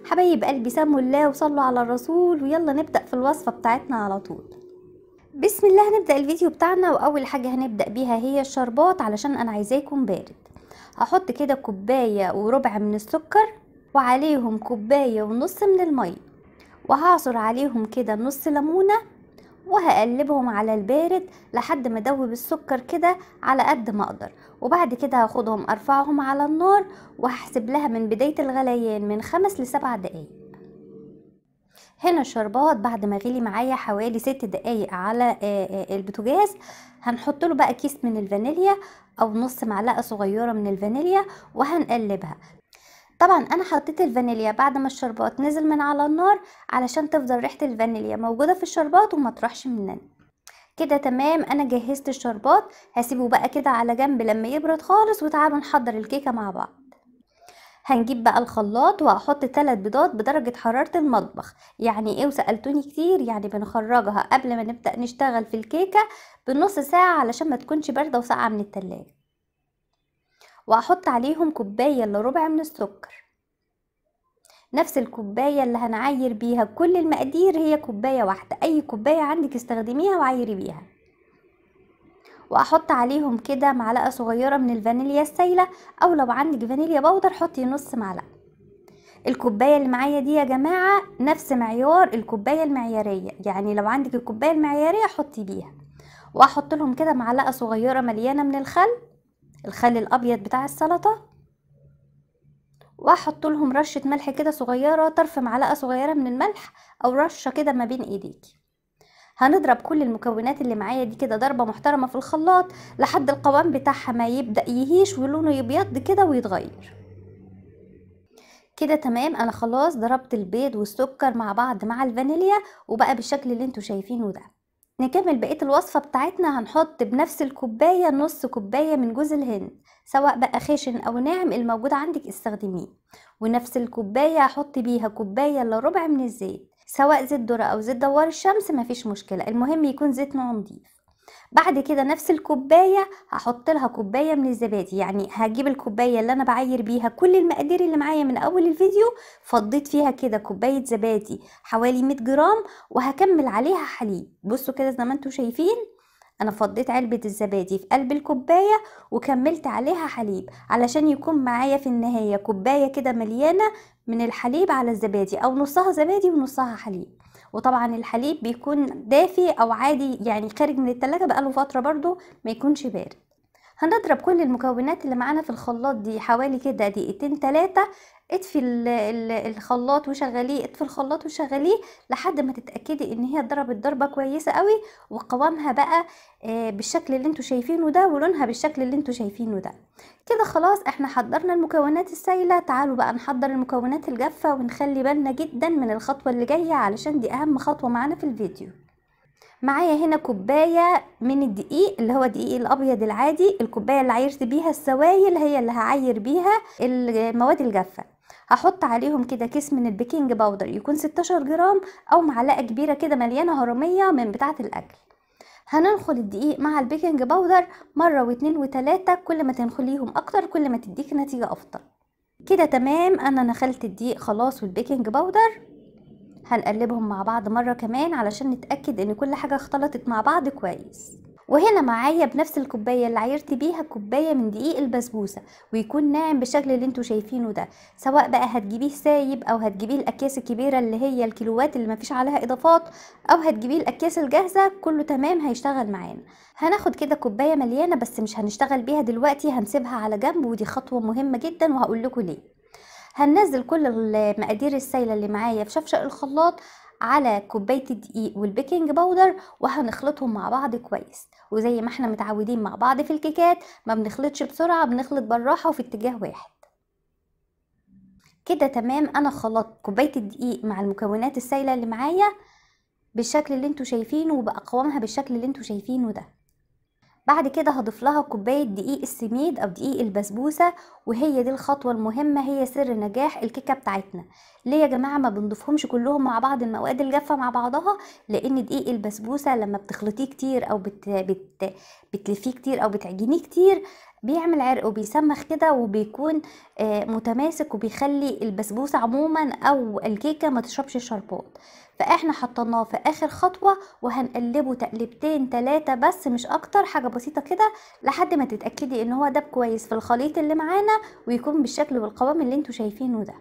حبايب قلبي سموا الله وصلوا على الرسول، ويلا نبدأ في الوصفة بتاعتنا على طول. بسم الله هنبدأ الفيديو بتاعنا، واول حاجة هنبدأ بيها هي الشربات علشان انا عايزاه يكون بارد. هحط كده كوباية وربع من السكر، وعليهم كوباية ونص من المية، وهعصر عليهم كده نص ليمونة، وهقلبهم على البارد لحد ما ادوب السكر كده على قد ما اقدر. وبعد كده هاخدهم ارفعهم على النار، وهحسب لها من بداية الغليان من 5 ل7 دقايق. هنا الشربات بعد ما غلي معايا حوالي 6 دقايق على البوتاجاز، هنحط له بقى كيس من الفانيليا او نص معلقة صغيرة من الفانيليا، وهنقلبها. طبعا انا حطيت الفانيليا بعد ما الشربات نزل من على النار علشان تفضل ريحة الفانيليا موجودة في الشربات وما تروحش مننا. كده تمام، انا جهزت الشربات، هسيبه بقى كده على جنب لما يبرد خالص. وتعالوا نحضر الكيكة مع بعض. هنجيب بقى الخلاط، وهحط 3 بيضات بدرجة حرارة المطبخ. يعني ايه؟ وسألتوني كتير، يعني بنخرجها قبل ما نبدأ نشتغل في الكيكة بنص ساعة علشان ما تكونش باردة وساقعة من التلاجة. وهحط عليهم كوباية الا ربع من السكر، نفس الكوباية اللي هنعاير بيها كل المقادير هي كوباية واحدة، اي كوباية عندك استخدميها وعايري بيها. واحط عليهم كده معلقة صغيرة من الفانيليا السايلة، او لو عندك فانيليا powder حطي نص معلقة. الكوباية اللي معايا دي يا جماعة نفس معيار الكوباية المعيارية، يعني لو عندك الكوباية المعيارية حطي بيها. واحط لهم كده معلقة صغيرة مليانة من الخل، الخل الابيض بتاع السلطة، واحط لهم رشة ملح كده صغيرة، طرف معلقة صغيرة من الملح او رشة كده ما بين ايديكي. هنضرب كل المكونات اللي معايا دي كده ضربة محترمة في الخلاط لحد القوام بتاعها ما يبدأ يهيش ولونه يبيض كده ويتغير. كده تمام، انا خلاص ضربت البيض والسكر مع بعض مع الفانيليا، وبقى بالشكل اللي انتوا شايفينه ده. نكمل بقية الوصفة بتاعتنا. هنحط بنفس الكوباية نص كوباية من جوز الهند، سواء بقى خشن او ناعم الموجود عندك استخدميه. ونفس الكوباية هحط بيها كوباية الا ربع من الزيت، سواء زيت ذرة او زيت دوار الشمس مفيش مشكلة، المهم يكون زيت نوع نضيف. بعد كده نفس الكوباية هحط لها كوباية من الزبادي، يعني هجيب الكوباية اللي انا بعاير بيها كل المقادير اللي معايا من اول الفيديو، فضيت فيها كده كوباية زبادي حوالي 100 جرام، وهكمل عليها حليب. بصوا كده زي ما انتوا شايفين، انا فضيت علبة الزبادي في قلب الكوباية وكملت عليها حليب علشان يكون معايا في النهاية كوباية كده مليانة من الحليب على الزبادي، او نصها زبادي ونصها حليب. وطبعا الحليب بيكون دافي او عادي، يعني خارج من التلاجة بقاله فترة برضو، ما يكونش بارد. هنضرب كل المكونات اللي معانا في الخلاط دي حوالي كده دقيقتين 3. اطفي الخلاط وشغليه، اطفي الخلاط وشغليه لحد ما تتأكدي ان هي ضربت ضربة كويسة قوي، وقوامها بقى بالشكل اللي انتوا شايفينه ده، ولونها بالشكل اللي انتوا شايفينه ده. كده خلاص احنا حضرنا المكونات السايلة. تعالوا بقى نحضر المكونات الجافة، ونخلي بالنا جدا من الخطوة اللي جاية علشان دي اهم خطوة معانا في الفيديو. معايا هنا كوباية من الدقيق اللي هو دقيق الابيض العادي، الكوباية اللي عايرت بيها السوايل هي اللي هعاير بيها المواد الجافة. هحط عليهم كده كيس من ال baking powder يكون 16 جرام، او معلقة كبيرة كده مليانة هرمية من بتاعة الاكل. هننخل الدقيق مع ال baking powder مرة واتنين وتلاتة، كل ما تنخليهم اكتر كل ما تديك نتيجة افضل. كده تمام، انا نخلت الدقيق خلاص وال baking powder. هنقلبهم مع بعض مرة كمان علشان نتأكد ان كل حاجة اختلطت مع بعض كويس. وهنا معايا بنفس الكوباية اللي عايرت بيها كوباية من دقيق البسبوسة، ويكون ناعم بالشكل اللي انتوا شايفينه ده، سواء بقى هتجيبيه سايب او هتجيبيه الاكياس الكبيرة اللي هي الكيلوات اللي مفيش عليها اضافات، او هتجيبيه الاكياس الجاهزة، كله تمام هيشتغل معانا. هناخد كده كوباية مليانة بس مش هنشتغل بيها دلوقتي، هنسيبها على جنب، ودي خطوة مهمة جدا وهقول لكم ليه. هننزل كل المقادير السايلة اللي معايا في شفشق الخلاط على كوباية الدقيق وال baking powder، وهنخلطهم مع بعض كويس. وزي ما احنا متعودين مع بعض في الكيكات ما بنخلطش بسرعة، بنخلط بالراحة وفي اتجاه واحد. كده تمام، انا خلطت كوباية الدقيق مع المكونات السايلة اللي معايا بالشكل اللي انتوا شايفينه وبأقوامها بالشكل اللي انتوا شايفينه ده. بعد كده هضيف لها كوباية دقيق السميد او دقيق البسبوسه، وهي دي الخطوة المهمة، هي سر نجاح الكيكه بتاعتنا. ليه يا جماعة ما بنضيفهمش كلهم مع بعض المواد الجافه مع بعضها؟ لان دقيق البسبوسه لما بتخلطيه كتير او بتلفيه كتير او بتعجنيه كتير بيعمل عرق وبيسمخ كده، وبيكون متماسك، وبيخلي البسبوسه عموما او الكيكه ما تشربش الشربات. فاحنا حطيناه في اخر خطوة، وهنقلبه تقلبتين 3 بس مش اكتر، حاجة بسيطة كده لحد ما تتاكدي ان هو داب كويس في الخليط اللي معانا، ويكون بالشكل والقوام اللي انتوا شايفينه ده.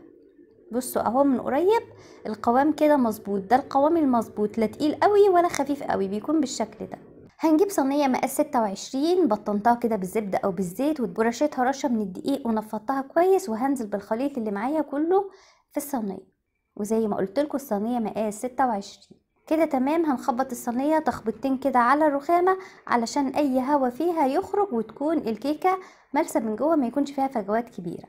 بصوا اهو من قريب القوام كده مظبوط، ده القوام المظبوط، لا تقيل قوي ولا خفيف قوي، بيكون بالشكل ده. هنجيب صينية مقاس 26، بطنتها كده بالزبده او بالزيت، ورشيتها رشه من الدقيق ونفضتها كويس، وهنزل بالخليط اللي معايا كله في الصينية. وزي ما قلت لكم الصينية مقاس 26 كده تمام. هنخبط الصينية تخبطتين كده على الرخامه علشان اي هوا فيها يخرج، وتكون الكيكه ملسه من جوه، ما يكونش فيها فجوات كبيرة.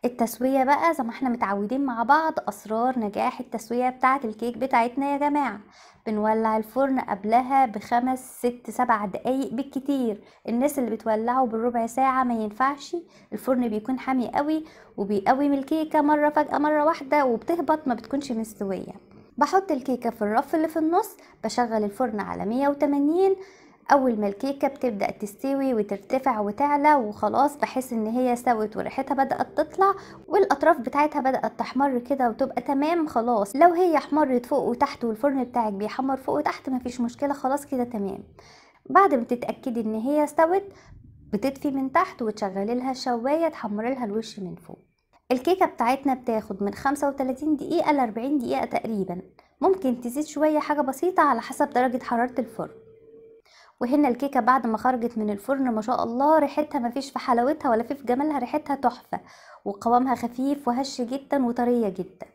التسوية بقى زي ما احنا متعودين مع بعض، اسرار نجاح التسوية بتاعه الكيك بتاعتنا يا جماعة. بنولع الفرن قبلها ب5 6 7 دقايق بالكتير. الناس اللي بتولعه بالربع ساعة ما ينفعش، الفرن بيكون حامي قوي وبيقوي من الكيكه مرة فجاة مرة واحدة، وبتهبط ما بتكونش مستوية. بحط الكيكه في الرف اللي في النص، بشغل الفرن على 180. اول ما الكيكه بتبدا تستوي وترتفع وتعلى وخلاص، بحس ان هي استوت وريحتها بدات تطلع والاطراف بتاعتها بدات تحمر كده وتبقى تمام خلاص. لو هي احمرت فوق وتحت والفرن بتاعك بيحمر فوق وتحت مفيش مشكلة، خلاص كده تمام. بعد ما تتاكدي ان هي استوت بتطفي من تحت وتشغلي لها الشوايه تحمري لها الوش من فوق. الكيكه بتاعتنا بتاخد من 35 دقيقة ل 40 دقيقة تقريبا، ممكن تزيد شوية حاجة بسيطة على حسب درجه حرارة الفرن. وهنا الكيكه بعد ما خرجت من الفرن ما شاء الله ريحتها مفيش في حلاوتها ولا في جمالها، ريحتها تحفة وقوامها خفيف وهش جدا وطريه جدا.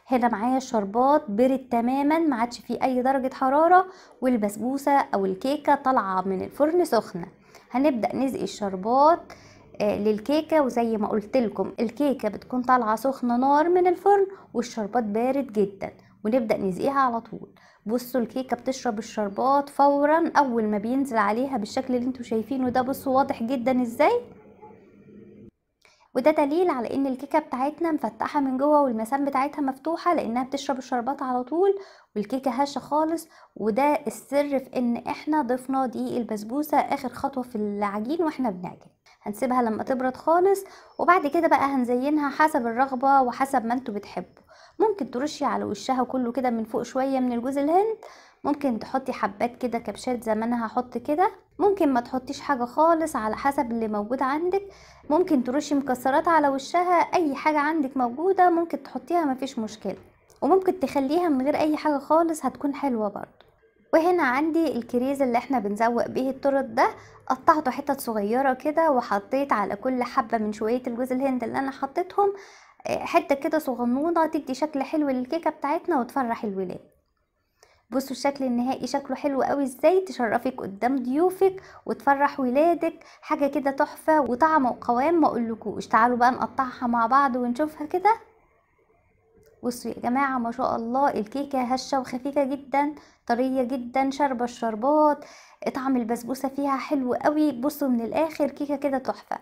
هنا معايا الشربات برد تماما، ما عادش فيه اي درجه حرارة، والبسبوسه او الكيكه طالعه من الفرن سخنة. هنبدا نسقي الشربات للكيكه، وزي ما قلت لكم الكيكه بتكون طالعه سخنة نار من الفرن والشربات بارد جدا، ونبدا نسقيها على طول. بصوا الكيكه بتشرب الشربات فورا اول ما بينزل عليها بالشكل اللي انتوا شايفينه ده، بصوا واضح جدا ازاي. وده دليل على ان الكيكه بتاعتنا مفتحة من جوه والمسام بتاعتها مفتوحة، لانها بتشرب الشربات على طول، والكيكه هشه خالص. وده السر في ان احنا ضفنا دقيق البسبوسه اخر خطوة في العجين واحنا بنعجن. هنسيبها لما تبرد خالص، وبعد كده بقى هنزينها حسب الرغبة وحسب ما انتوا بتحبوا. ممكن ترشي على وشها كله كده من فوق شوية من الجوز الهند، ممكن تحطي حبات كده كبشات زي ما انا هحط كده، ممكن ما تحطيش حاجة خالص على حسب اللي موجود عندك. ممكن ترشي مكسرات على وشها، اي حاجة عندك موجودة ممكن تحطيها مفيش مشكلة، وممكن تخليها من غير اي حاجة خالص هتكون حلوة برضو. وهنا عندي الكريز اللي احنا بنزوق بيه التورت ده، قطعته حتت صغيرة كده وحطيت على كل حبه من شوية الجوز الهند اللي انا حطيتهم حتة كده صغنونه تدي شكل حلو للكيكه بتاعتنا وتفرح الولاد. بصوا الشكل النهائي شكله حلو قوي ازاي، تشرفك قدام ضيوفك وتفرح ولادك، حاجة كده تحفة وطعم وقوام ما اقولكوش. تعالوا بقى نقطعها مع بعض ونشوفها كده. بصوا يا جماعة ما شاء الله الكيكه هشه وخفيفة جدا، طرية جدا، شاربه الشربات، طعم البسبوسه فيها حلو قوي. بصوا من الاخر كيكة كده تحفة.